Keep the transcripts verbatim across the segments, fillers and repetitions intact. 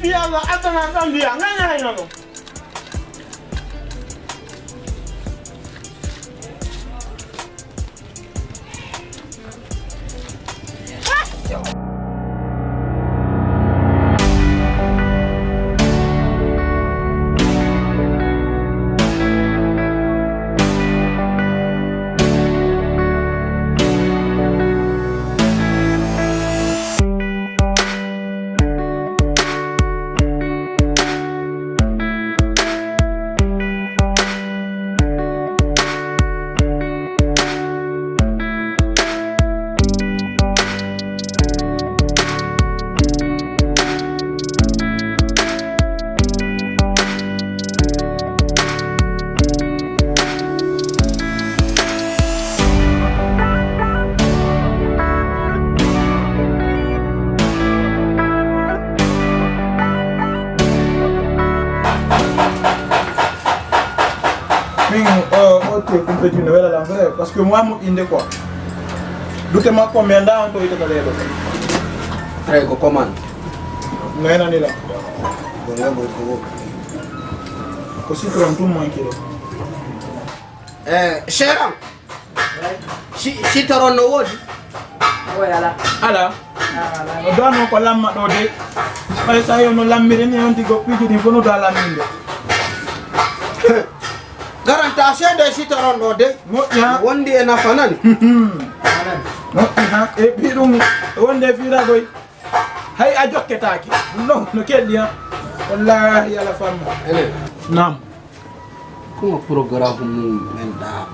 Yalla, adana ɗon ndiyam, nana, nana. Min, o, o te kumpe jino wela lan vrai, parce que moi mo inde quoi. Dute makko mi anda on to ito kala do. Frère, ko comment? No ena ni la. Bonga bonga. Ko citron tout manqué. Eh, Sheran. Si, si toron no woodi? Oy, ala. Ala. Ala. No dano ko lamma ɗo de. Ɓay sa yo no lammiri ni on tigo piiji ɗin fof no da lamminde. Garanta seede si toron ɗo de. Moƴƴa. Wondi e nafa nani? Moƴƴa. E pi ɗum wonde fiira koy. Hay a jokketaaki. Non, no kelɗi han. Wallahi ala famma. Ene. Naam. Kuma programme mum men ɗa.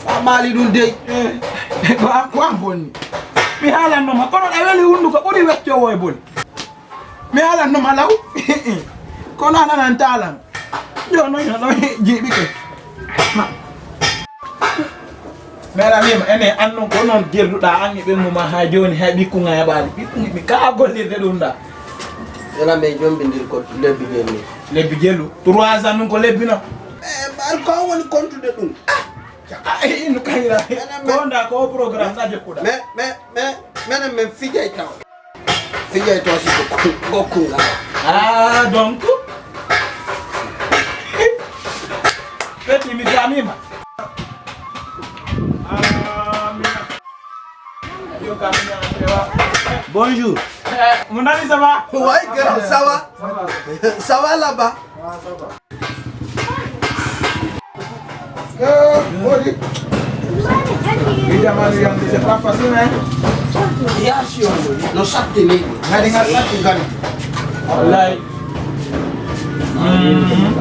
Famali ɗum dey. Eh, ko an, ko an bonni. Mi haalannoma, kono ɗa weli hunduko ɓuri weccowo e boni. Mi haalannoma law. Kono a nanan taalan. Yo, no, yo, no, jiiɓike. Mera wima, ene, an non ko non gerduɗa, an e ɓengu ma ha joni, hay ɓikku nga heɓali. Ɓikku mi ka gollirde ɗum ɗa. Ela men jombindir ko lebbi jelu. Lebbi jelu. Trois ans nun ko lebbi no. Eh, bar ko woni kontude ɗum. Ah, eh, no kayra. Menen men ko nda ko programme na jokkuɗa. Me, me, me, menen men fijay taw. Fijay to si ko ku-, ko kunga. Ah, donc. Petit, mi famima. Ah, mi Bonjour. Eh, mon ami, ça va? Ouais, grand, ça va? Ça va là-bas? Eh, Mody. Évidemment, c'est pas facile, hein? Bien sûr, no satti ni. Ngadi ngal satti ngadi. Wallahi. Mm.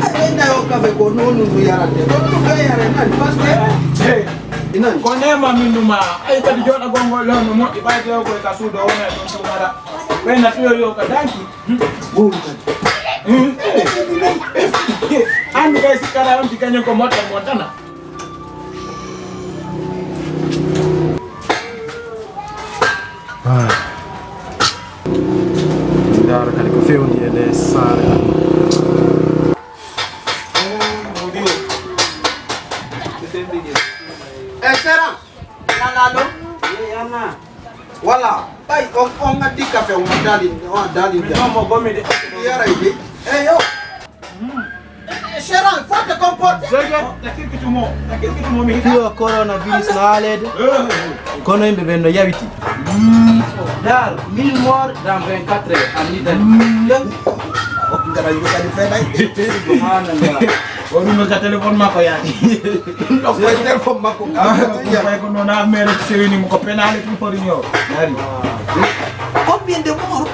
Ay, ay, na yo kafe ko nonu ndu yarate. Nonu ndu ka yare nan, parce que Hey. Inan. Ko nema min numa. Ay, kadi joɗagol ngol ɗon no moƴƴi, ɓay ƴeew koy ka suudo wona e ɗum suumara. Ɓay na tuyo yo ka danki. Wowlu kadi. Andu kay sikkata on ti kañum ko motta montana. Ah. Ndaara kadi ko fewndi e nde saare. Eh, Sera, nana ɗo? Ye, yana. Voilà, ɓay on, on addi kafe, on dali, on dali. Min on mo gomi de. Yaray de. Eh, yo. Eh, Sera, faut te comporter. Zege. Fiyo coronavirus no haaleede, kono yimɓe ɓen no yawiti. Daar, mille morts dans vingt-quatre heures en Italie. Ngara yo kadi fenay. Subhanallah. O ɗum no ka téléphone makko yaani. Ɗum ko e téléphone makko. Ah, ko fay ko noon a mere sewini mo ko penaale tun fori yo. Dari. Combien de morts?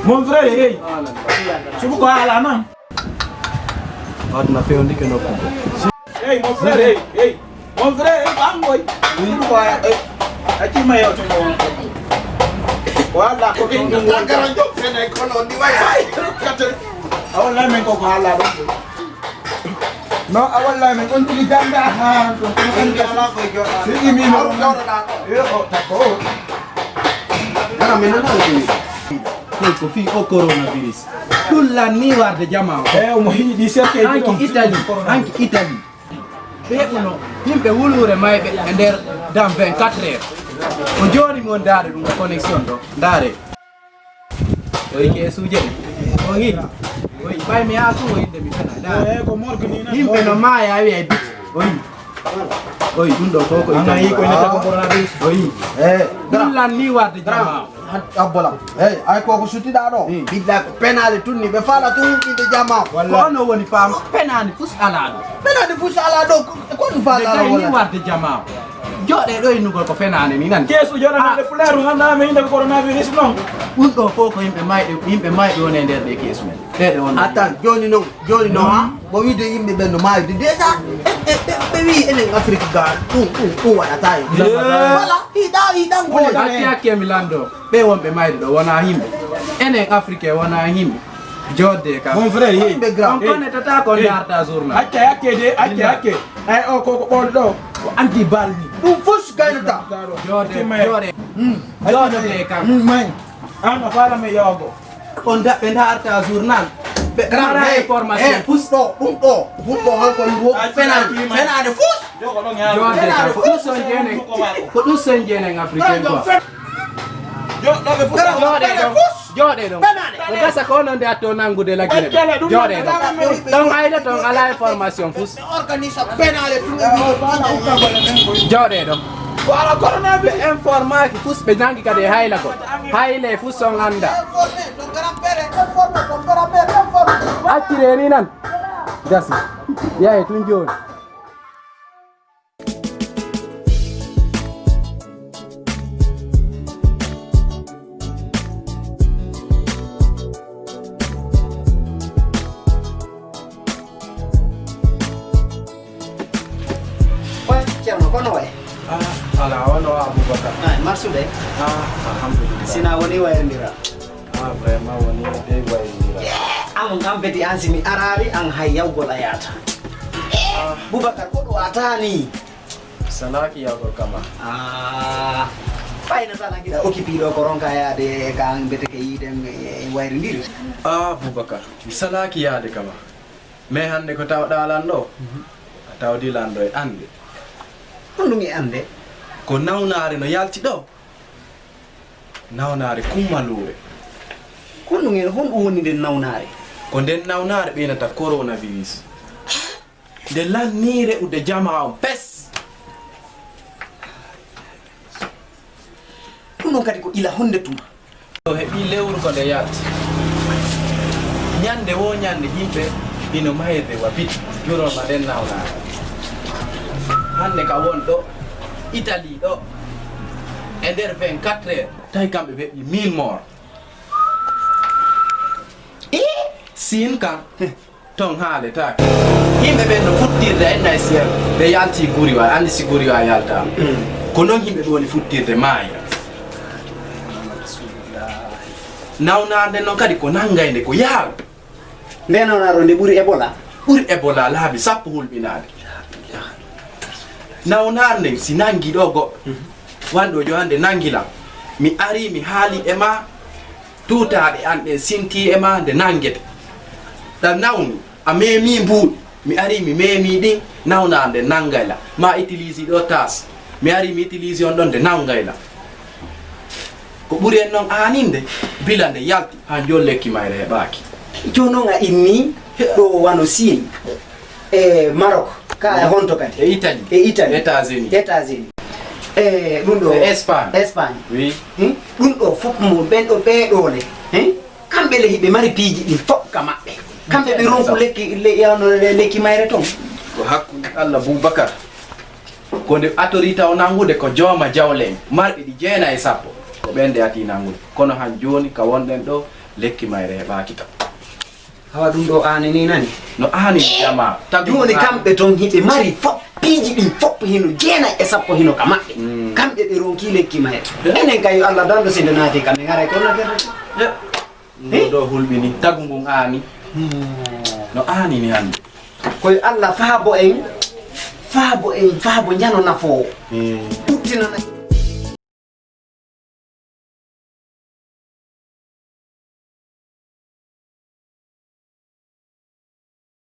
Mon frère, hey. Subhanallah. Subu ko ala nan. Aduna fewndike nokku. Hey, mon frère, hey, hey. Mon frère, hey, bangoy. Ko a, eh, a tima yewte mo. Wala ko ɗum ɗum woni. Tagara jom fenay kono ndi way. Ay, kate. A wallahi men ko ko hala ɗum. No, a wallahi men on tigi ganda ha ɗum. Ala ko jooɗa. Sigi mi no. Aru jooɗoɗa ɗo. Yo, o, tako. Gara men nana ko. Ko, ko fii o coronavirus. Ɗum lanni warde jama o. Eh, omo hiɗi serke. Hanki Italie, hanki Italie. Ɓe heɓuno yimɓe wuluure mayɓe e nder dans vingt-quatre heures. Ko jooni mi woni ndaare ɗum connexion ɗo. Ndaare. Oyi, keesuuje ɗi. Oyi. Oyi, ɓay mi yaa tun o innde mi fena. Daa. Yimɓe no maaya, a wi'ay biti. Oyi. Oyi, ɗum ɗo fof ko Italie. Yi ko innata ko coronavirus. Oyi. Eh, ɗum lan ni warde jamaa. Abbola. Hey, ay koko suttiɗaa ɗo. Billahi ko penaale tun ni ɓe faala tun inde jamaa. Ko onon woni faam penaani fus alaa ɗo. Penaani fus alaa ɗo. Ko ɗum faala ni warde jamaa. Jooɗee ɗo innugol ko fenaande ni nan. Keesu jooɗanande fulaar hannda mi innde ko coronavirus non. Ɗum ɗo fof ko yimɓe mayɓe, yimɓe mayɓe woni e nder ɗe keesu men. Ɗeɗe on. Attends, jooni non, jooni non, ha? Mo wiide yimɓe ɓen no maayde déjà. Ɓe, ɓe, ɓe, ɓe wi'i enen Afrique ga, ɗum, ɗum, ɗum waɗata e. Voilà, hiɗa, hiɗan ko. Hakke, hakke mi lanndo. Ɓe wonɓe mayde ɗo wona yimɓe. Enen Afrique wona yimɓe. Jodde kam. Mon frère, hey. Ɓe grand. On connaît tata ko ndarta journal. Hakke, hakke de, hakke, hakke. Ay, o ko, ko ɓool ɗo. Ko anti bal ni. Ɗum fus gaynata. Jode, jode. Jode kam. May. An a faala mi yawgo. On da-, ɓe ndarta journal. Ɓe grand information. Fus ɗo, ɗum ɗo. Ɗum ɗo hanko ɗum ɗo. Fenaande, fenaande fus. Jode kam. Ko ɗum son jene. Ko ɗum son jene en Afrique quoi. Jooɗee ɗo. Jooɗee ɗo. Ko gasa ko onon nde atto nanngude laggine ɗo. Jooɗee ɗo. Ɗon hayla ton alaa information fus. Jooɗee ɗo. Ɓe informaaki fus ɓe nanngi kadi e haylagol. Hayle fus on annda. Acciree ni nan. Gasi. Yahe tun jooni. Ceerno, kono wayi? Ah, ala, wano Abubakar. Ah, marsude? Ah, alhamdulillah. Sina woni wayrindira? Ah, vraiment, woni dey wayrindira. An, an beti an si mi araari, an hay yawgol a yaata. Ah. Bubakar, ko ɗo a taani? Salaaki yawgol kama. Ah, ɓay no tan a giɗa occupé ɗo ko ronka yaade ka an bete ke yiiden e wayrindiri. Ah, Bubakar, mi salaaki yaade kama. Mais hannde ko tawɗaa lan ɗo, a tawdi lan ɗo e annde. Honɗum e annde? Ko nawnaare no yalti ɗo. Nawnaare kummaluure. Honɗum e, honɗum woni nden nawnaare? Ko nden nawnaare ɓe innata coronavirus. Nde lannii re'ude jamaa on pes. Ɗum ɗon kadi ko ila honde tuma? O heɓii lewru ko nde yalti. Ñande woo ñande yimɓe ino mayre wa bit juroma nden nawnaare. Hannde ka won ɗo Italie ɗo e nder vingt-quatre heures tawi kamɓe ɓe heɓii mille morts. Ii! Siin kam. Ton haaletaake. Yimɓe ɓen no futtirde en nay siyam. Ɓe yalti guri wa, anndi si guri wa yaltaama. Mm. Ko non yimɓe ɓe woni futtirde maaya. Nawnaande non kadi ko nanngaynde ko yaal. Nde nawnaaro nde ɓuri Ebola? Ɓuri Ebola laabi sappo hulɓinaade. Nawnaande nden si nanngi ɗo goɗɗo. Mm. Wanɗo jo hannde nanngi lan. Mi arii mi haali e ma. Tuutaaɗe an ɗen sintii e ma nde nanngete. Ɗa nawni, a meemii mbuuɗi. Mi arii mi meemii ɗin, nawnaande nanngay la. Ma utilise ɗo taas. Mi arii mi utilise on ɗon nde nanngay la. Ko ɓuri en non aaninde, bila nde yalti, han jooni lekki mayre heɓaaki. Jooni non a innii ɗo wano Siin. E Maroc, ka e honto kadi? E Italie. E Italie. États-Unis. États-Unis. E ɗum ɗo e Espagne. Espagne. Oui. Hmm? Ɗum ɗo fof mo ɓen ɗo ɓeeɗoole. Hmm? Kamɓe le hiɓe mari piiji ɗin fof ka maɓɓe. Kamɓe ɓe ronku lekki, le, yawno le, lekki mayre ton. Ko hakkunde Allah Boubacar. Ko nde atori taw nanngude ko jooma jawle en, marɓe ɗi jeena e sappo. Ko ɓen nde ati nanngude. Kono han jooni ka wonɗen ɗo, lekki mayre heɓaaki taw. Hawa ɗum ɗo aani ni nani? No aani jamaa. Tagu jooni kamɓe ton hiɓe mari fof, piiji ɗin fof hino jeenay e sappo hino ka maɓɓe. Mm. Kamɓe ɓe ronki lekki mayre. Eh? Enen kay yo Allah dando si nde naati kam, en haray kono kerde. Eh. Ɗum ɗo hulɓini. Tagu ngun aani. Hmm. No aani ni hannde. Ko yo Allah faabo en, faabo en, faabo njano nafoowo. Hmm. Ɓuttinana.